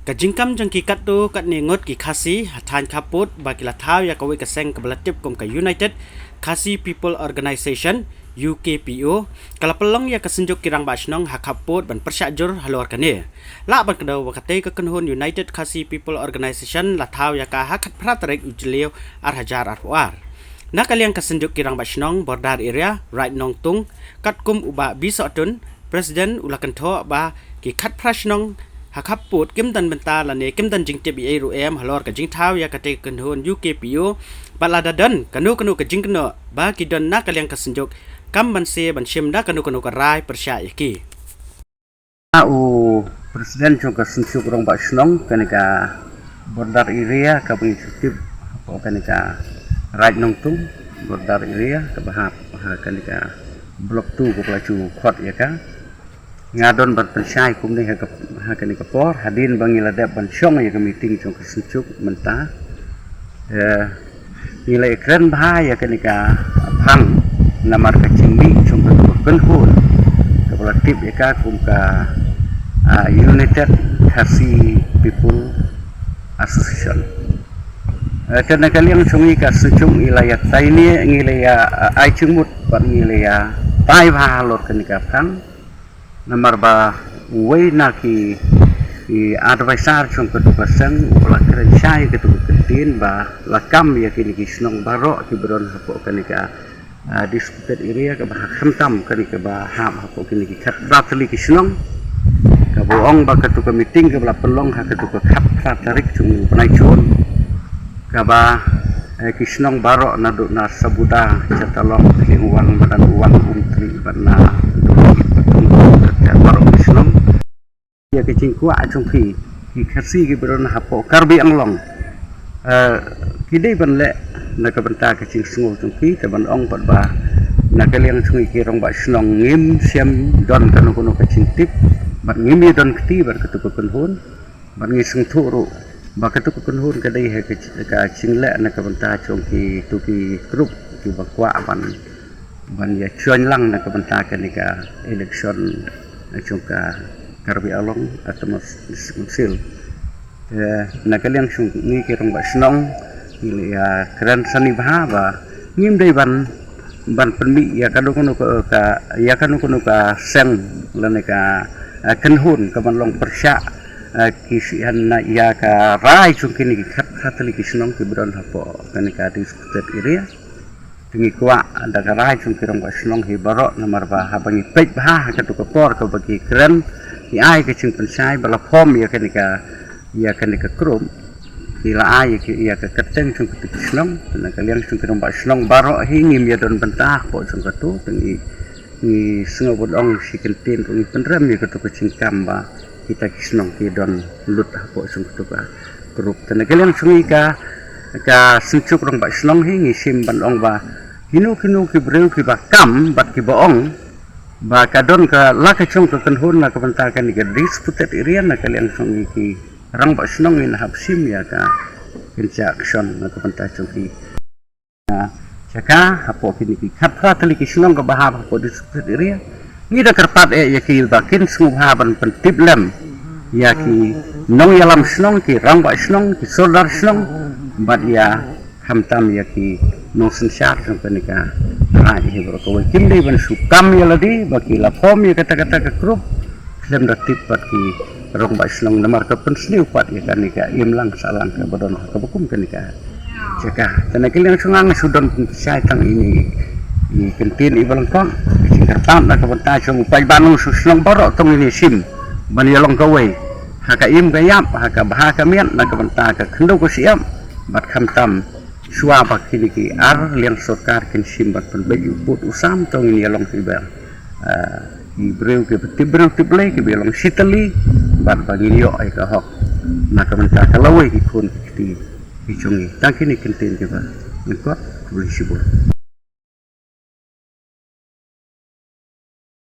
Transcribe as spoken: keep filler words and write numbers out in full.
Ka jingkam jong ki katto katne ngut ki Khasi ha thaiñ khappud ba ki la thaw ïa kawei ka seng kaba la tip kum ka United Khasi People Organisation, U K P O, ka la pynlong ïa ka synjuk ki rangbah shnong ha khappud ban pyrshah jur halor kane. Lah ban kdew ba katei ka kynhun United Khasi People Organisation la thaw ïa ka ha khatphra tarik u Jylliew ar hajar arphew ar. Na ka liang ka synjuk ki rangbah shnong Border Area, Raid Nongtung, katkum u Bah Bisohtun, President, u la kynthoh ba ki khatphra shnong ha khappud kim don bynta lane kim don jingtip ei ei ruh em halor ka jingthaw ïa katei ka kynhun U K P O, bad lada don kano kano ka jingkynnoh ba ki don na ka liang ka synjuk, kam ban se ban shim da kano kano ka rai pyrshah ïa ki. U President jong ka synjuk rangbah shnong kane ka Border Area kaba ngi ju tip hapoh kane ka Raid Nongtung, Border Area kaba hap ha kane ka Block two kaba la ju khot ïa ka. Nga don ban pynshai kumne ha ka, ha kane ka por, hadien ba ngi la dep ban shong ïa ka meeting jong ka synjuk mynta. Eh, ngi la ïakren bha ïa kane ka phang namar ka jingmih jong ka kynhun kaba la tip ïa ka kum ka, ah, United Khasi People Association. Eh, te na ka liang jong ngi ka synjuk ngi la ïa tai ne, ngi la ïa, ah, ai jingmut bad ngi la ïa tai bha halor kane ka phang. Namar ba uwei na ki, ki advisor jong katu ka seng u la kren shai katu ka ktien ba la kam ïa kine ki shnong baroh kiba don hapoh kane ka, ah, disputed area kaba ha khamtam kane kaba hap hapoh kine ki khatphra tylli ki shnong. Kaba ong ba katu ka meeting kaba la pynlong ha katu ka khatphra tarik jong u bnai Jun. Kaba, eh, ki shnong baroh naduh na Sabuda, Jatalong, Khliehwang, Madanwang, Umtri, bad na Duri, bad na baroh ki shnong. Ïa ki jingkwah jong ki, ki Khasi kiba don hapoh Karbi Anglong. Eh, ki dei ban leh na ka bynta ka jingsngew jong ki, te ban ong pat ba na ka liang jong ki rangbah shnong ngim shym don kano kano ka jingtip, bad ngim ïa don kti bad katu ka kynhun. Bad ngi sngewthuh ruh ba katu ka kynhun ka dei ha ka, ka jingleh na ka bynta jong kitu ki group kiba kwah ban, ban ïa join lang na ka bynta kane ka election jong ka Karbi Anglong Autonomous District Council. Te na ka liang jong ngi ki rangbah shnong ngi la ïa kren sani bha ba ngim dei ban, ban pynmih ïa kano kano ka, ka, ïa kano kano ka seng lane ka, eh, kynhun kaban long pyrshah, eh, ki shu ïa na ïa ka rai jong kine ki khatphra tylli ki shnong kiba don hapoh kane ka disputed area. Te ngi kwah da ka rai jong ki rangbah shnong hi baroh namar ba haba ngi peit bha ha katu ka por kaba ki kren, ki ai ka jingpynshai ba la form ïa kane ka, ïa kane ka group. Ki la ai ïa ki, ïa ka kyrteng jong katu ka shnong, te na ka liang jong ki rangbah shnong baroh hi ngim ïa don bynta hapoh jong katu, te ngi, ngi sngew ban ong shi kyntien ruh ngi pynrem ïa katu ka jingkam ba kita ki shnong ki don lut hapoh jong katu ka group. Te na ka liang jong ngi ka, ka synjuk rangbah shnong hi ngi shim ban ong ba kino kino ki briew kiba kam bad kiba ong ba ka don ka la ka jong ka kynhun na ka bynta kane ka disputed area na ka liang jong ngi ki rangbah shnong ngin hap shim ïa ka kynja action na ka bynta jong ki. Na jaka hapoh kine ki khatphra tylli ki shnong kaba hap hapoh disputed area. Ngi da kyrpad eh ïa ki ba kin sngewbha ban pyntip lem ïa ki nongïalam shnong, ki rangbah shnong, ki sordar shnong, bad ïa khamtam ïa ki nongsynshar jong kane ka raid hi baroh kawei. Kim dei ban shu kam ïa lade ba ki la form ïa kata kata ka group khlem da tip bad ki rangbah shnong namar ka pynsniew pat ïa kane ka imlang sahlang kaba don ha kaba kum kane ka jaka. Te na ka liang jong nga nga shu don pynshai tang ine i kyntien iba lyngkot, ka jingkyrpad na ka bynta jong u paidbah nongshong shnong baroh tang ine shim ban ïalong kawei ha ka im ka ïap, ha ka bha ka miat, na ka bynta ka khyndew ka shyiap, bad khamtam shuwa ba kine ki ar liang sorkar kin shim ban pynbeit u pud u sam, to ngin ïalong kiba, ah, ki briew kiba tip briew tip Blei, kiba ïalong shitylli, bad ba ngin ïoh ïa ka hok na ka bynta ka lawei ki khun ki kti ki jong ngi. Tang kine ki kyntien kiba lyngkot, khublei shibun.